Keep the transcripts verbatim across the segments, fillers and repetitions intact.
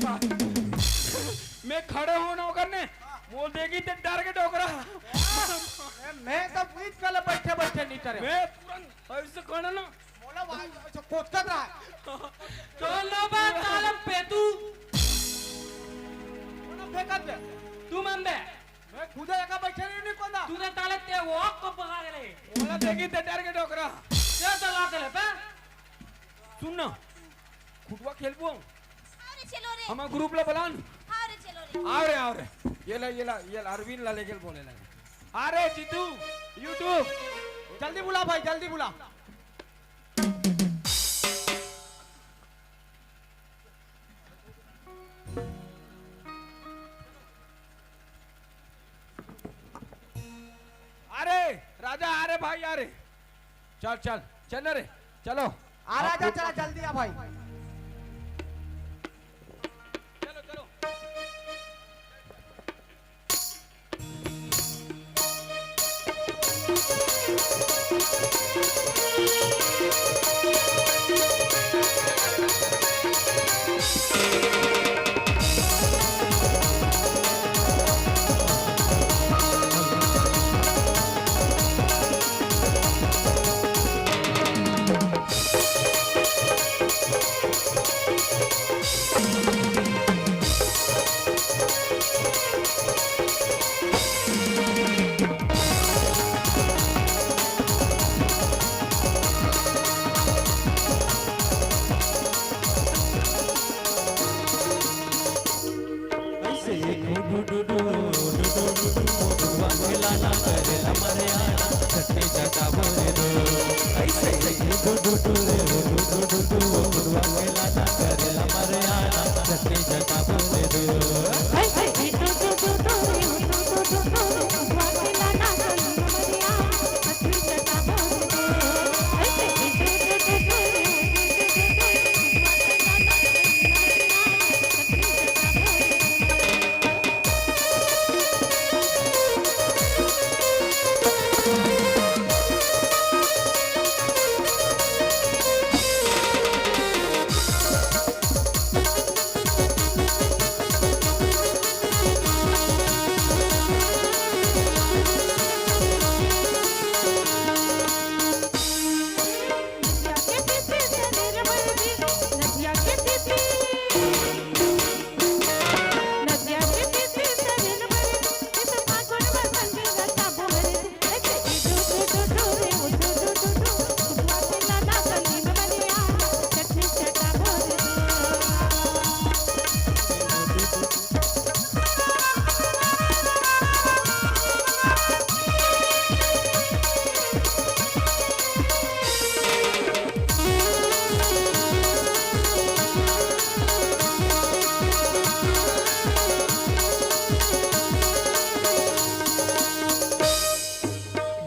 मैं खड़े हों ना ओकर ने, मोला देखही ते डर के डोकरा। ए, मैं तो बीच कले बैठे बैठे नहीं डरे। मैं तुरंत ऐसे खड़ा ना। मोला वाई, अच्छा, कोचकत रहा है। चलो बा तालम पे तू। मोला फेंकत दे। तू मन दे। मैं खुदे एका बैठे नहीं, नहीं कोदा। तू तो ताले ते वो को पका के ले। मोला देखही ते डर के डोकरा। ते तो ला दे ले बे। सुन ना, खुटवा खेलबो। अरे चलो रे। हमार group ला बलान। हाँ रे, चलो रे। आ रे, आ रे। ये ला, ये ला, ये ला, अरविंद ला लेके बोले ला। अरे जीतू, YouTube। जल्दी बुला भाई, जल्दी बुला। अरे राजा, अरे भाई, अरे चल चल चल ना रे, चलो। आ राजा, चला जल्दी आ भाई। चलो चलो।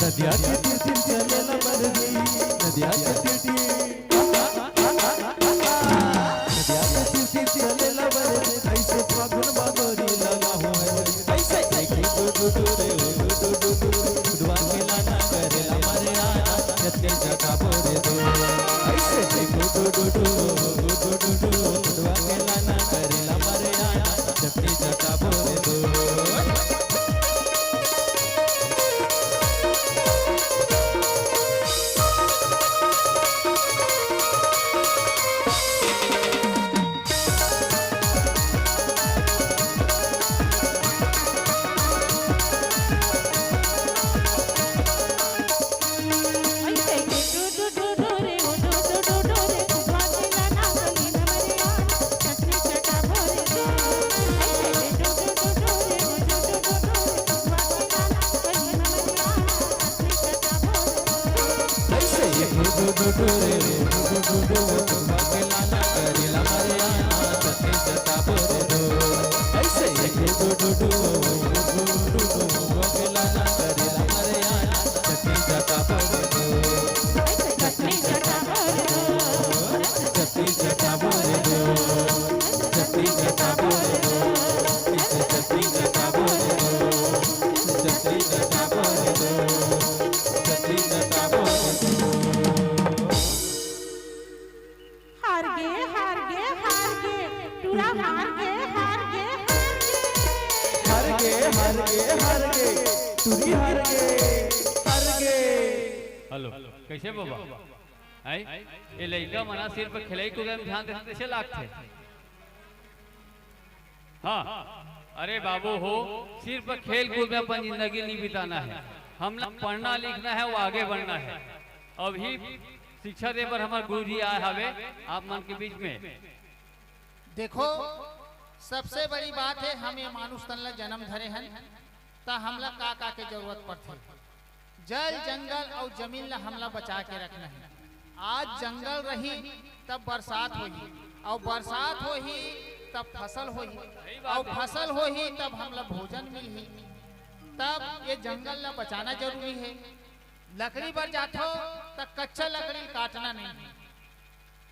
नदिया के तीर तीर चलेला बरदी, नदिया के तीर तीर। नदिया के तीर तीर चलेला बरदी, ऐसे फागुन बागोरी लगा हो। ऐसे देखी दू दू दू रे, दू दू दू दू रे, दुआ के लाना करेला मरे आना, जत्ते जटा बोरे दो। ऐसे देखी दू दू दू, दू दू दू दू, दुआ के लाना करेला मरे आना, जत्ते जटा बोरे दो। हार गे, हार गे, हार गे, टूरा हार हार गे, हार गे, हार गे। हार गे, हार गे, हार गे। टूरी हार गे, हार गे। हेलो, कइसे बाबा? हैं? ये लइका मन ह सिर्फ खेलई कूदे म ध्यान देथे, कइसे लागथे? हाँ, अरे बाबू हो, सिर्फ खेल कूद में अपन जिंदगी नहीं बिताना है। हमला पढ़ना लिखना है, वो आगे बढ़ना है। अभी शिक्षा दे बर हमर गुरु जी आए हवे आप मन के बीच में। देखो, सबसे बड़ी बात है, हम ये मानुष तन ला जन्म धरे हन, त हमला का का के जरूरत पड़थे। जल, जंगल अउ जमीन ला हमला बचा के रखना है। आज जंगल रही, तब बरसात होही, अउ बरसात होही, तब फसल होही, अउ फसल होही, तब हमला भोजन मिलही। तब ये जंगल ला बचाना जरूरी है। लकड़ी बर जाथो, त कच्चा लकड़ी काटना नहीं है।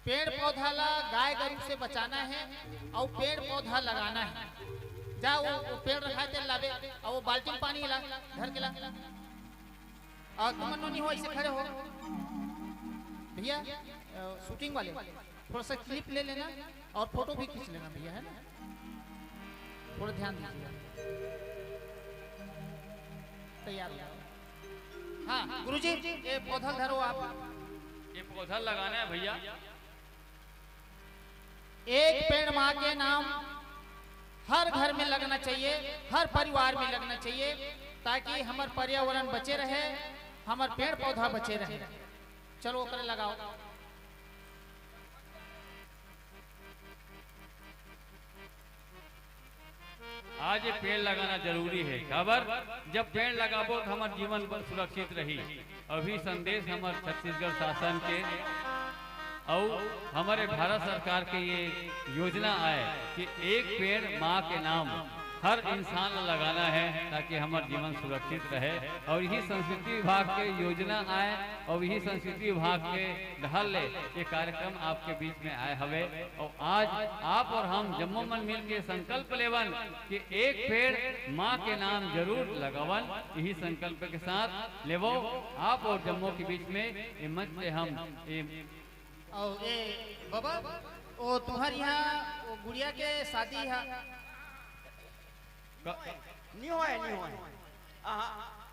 पेड़ पौधा ला गाय गरु से बचाना है अउ पेड़ पौधा लगाना है। जा वो, वो पेड़ रखा है, तेल लाबे, अउ वो बाल्टी में पानी ला, धर के ला। अउ तुम मन्नू नहीं हो, ऐसे खड़े हो भैया, अ, शूटिंग वाले, थोड़ा सा क्लिप ले लेना और फोटो भी खींच लेना भैया, है ना? थोड़ा ध्यान दीजिएगा। तैयार हो जाओ। हाँ गुरुजी, ये पौधा धरो आप। ये पौधा लगाना है भैया। एक पेड़ माँ के नाम हर घर में लगना चाहिए, हर परिवार में लगना चाहिए, ताकि हमर पर्यावरण बचे रहे, हमर पेड़ पौधा बचे रहे। चलो ओकरे लगाओ। आज ये पेड़ लगाना जरूरी है। काबर? जब पेड़ लगाबो तो हमर जीवन ब-, सुरक्षित रही। अभी संदेश हमर छत्तीसगढ़ शासन के अउ हमरे भारत सरकार के ये योजना आए कि एक पेड़ माँ के नाम हर इंसान ला लगाना है, ताकि हमर जीवन सुरक्षित रहे। अउ यही संस्कृति विभाग के योजना आए अउ यही संस्कृति विभाग के डहर ले ये कार्यक्रम आपके बीच में आए हवे। अउ आज आप अउ हम जम्मो मन मिल के संकल्प लेवन कि एक पेड़ माँ के नाम जरूर लगावन। यही संकल्प के साथ लेवो आप अउ जम्मो के बीच में ये मंच से हम ये अउ ए बाबा, ओ तुम्हर इहाँ ओ गुड़िया के शादी ह? क- नी होय, नी होय। आहा,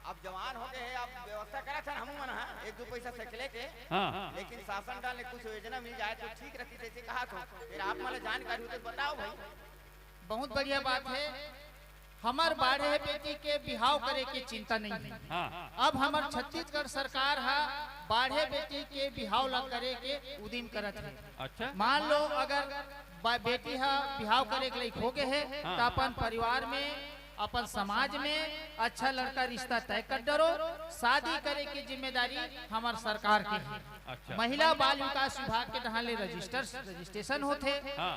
अब जवान हो गए हैं, अब व्यवस्था करत हन हमू मन ह, एक दू पैसा से लेके। हाँ। लेकिन शासन डाल ले कुछ योजना मिल जाए तो ठीक रहती, जैसे कहा तो। फिर आप मन ला जानकारी हो तो बताओ भाई। बहुत बढ़िया बात है। हमर बाढ़े बेटी के बिहाव करे के चिंता नहीं है। हाँ। अब हमर छत्तीसगढ़ सरकार ह बाढ़े बेटी के बिहाव ला करे के उदिम करत है। अच्छा। मान लो अगर बा-, बेटी ह बिहाव करे के लायक हो गए है, हाँ। त अपन परिवार में, अपन समाज में अच्छा लड़का रिश्ता तय कर डरो। शादी करे के जिम्मेदारी हमर सरकार के है। अच्छा। महिला बाल विकास विभाग के डहान ले रजिस्टर, रजिस्ट्रेशन होथे। हाँ।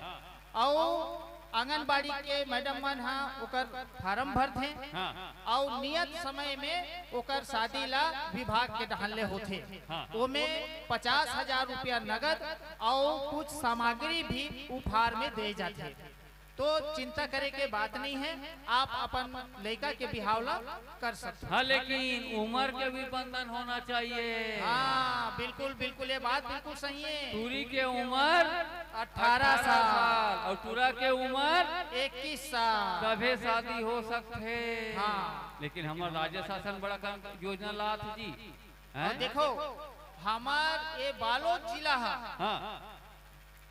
अउ आंगनबाड़ी के मैडम मन ह ओकर फार्म भरथे। हाँ। अउ नियत समय में ओकर शादी ला विभाग के डहान ले होथे। हाँ। ओमे पचास हजार रुपया नगद अउ कुछ सामग्री भी उपहार में दे जाथे। तो चिंता करे के बात नहीं है, आप अपन लइका के बिहाव ला कर सकते हो। हाँ, लेकिन उम्र के भी बंधन होना चाहिए। हाँ, बिल्कुल, बिल्कुल, ये बात बिल्कुल सही है। टूरी के उम्र अठारह साल। अउ टूरा के उम्र इक्कीस साल। तभे शादी हो सकथे। हाँ। लेकिन हमर राज्य शासन बड़ा कन योजना लात जी। अउ हैं? देखो, हमर ये बालोद जिला ह हाँ।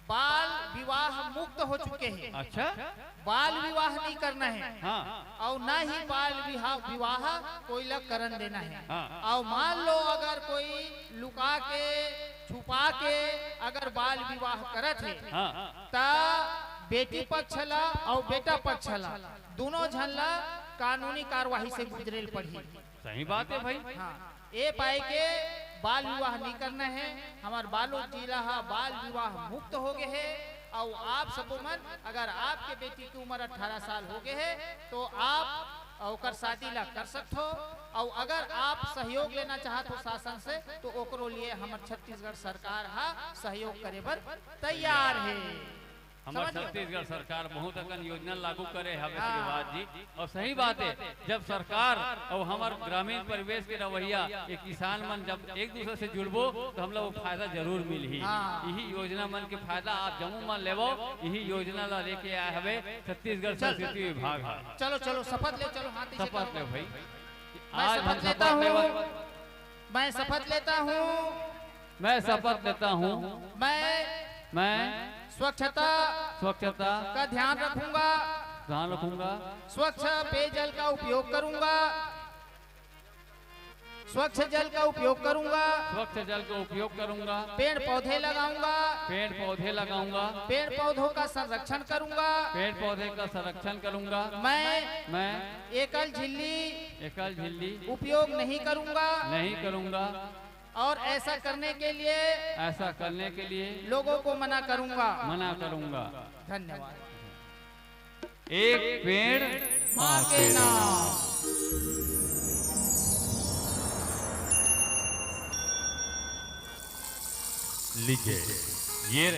बाल विवाह मुक्त हो चुके हैं। अच्छा। बाल विवाह नहीं करना है। हाँ। अउ ना ही बाल विवाह, विवाह कोई ला करन देना है। हाँ। अउ मान लो अगर कोई लुका के, छुपा के अगर बाल विवाह करत है, हाँ। त बेटी पक्ष ला अउ बेटा पक्ष ला, दोनों झन ला कानूनी कार्यवाही से गुजरे ल पड़ही। सही बात है भाई। हाँ, ए पाए के बाल विवाह नहीं करना है। हमर बालोद जिला ह बाल विवाह मुक्त हो गए है। अउ आप सबो मन, अगर आपके बेटी की उम्र अठारह साल हो गए है, तो आप ओकर शादी ला कर सकत हो। अउ अगर आप सहयोग लेना चाहत हो शासन से, तो ओकरो लिए हमर छत्तीसगढ़ सरकार ह सहयोग करे बर तैयार है। हमर छत्तीसगढ़ सरकार बहुत अकन योजना लागू करे हवे श्रीवास जी। और सही बात है, जब सरकार और हमर ग्रामीण परिवेश के रवैया, ये किसान मन जब एक दूसरे से जुड़बो, तो हम लोग को फायदा जरूर मिलही। यही योजना मन के फायदा आप जम्मो मन लेवो। यही योजना ला लेके आए हवे छत्तीसगढ़ संस्कृति विभाग ह। चलो, चलो, शपथ ले, चलो, हाथ शपथ ले भाई। मैं शपथ लेता हूँ। मैं शपथ लेता हूँ। मैं शपथ लेता हूँ। मैं मैं स्वच्छता स्वच्छता का ध्यान रखूंगा। ध्यान रखूंगा। स्वच्छ पेयजल का उपयोग करूंगा। स्वच्छ जल का उपयोग करूंगा। स्वच्छ जल का उपयोग करूंगा। पेड़ पौधे लगाऊंगा। पेड़ पौधे लगाऊंगा। पेड़ पौधों का संरक्षण करूंगा। पेड़ पौधे का संरक्षण करूंगा। मैं मैं एकल झिल्ली एकल झिल्ली उपयोग नहीं करूंगा। नहीं करूंगा। और ऐसा करने के लिए ऐसा करने के लिए लोगों को मना करूंगा। मना करूंगा। धन्यवाद। एक पेड़ माँ के नाम। लीजिए, ये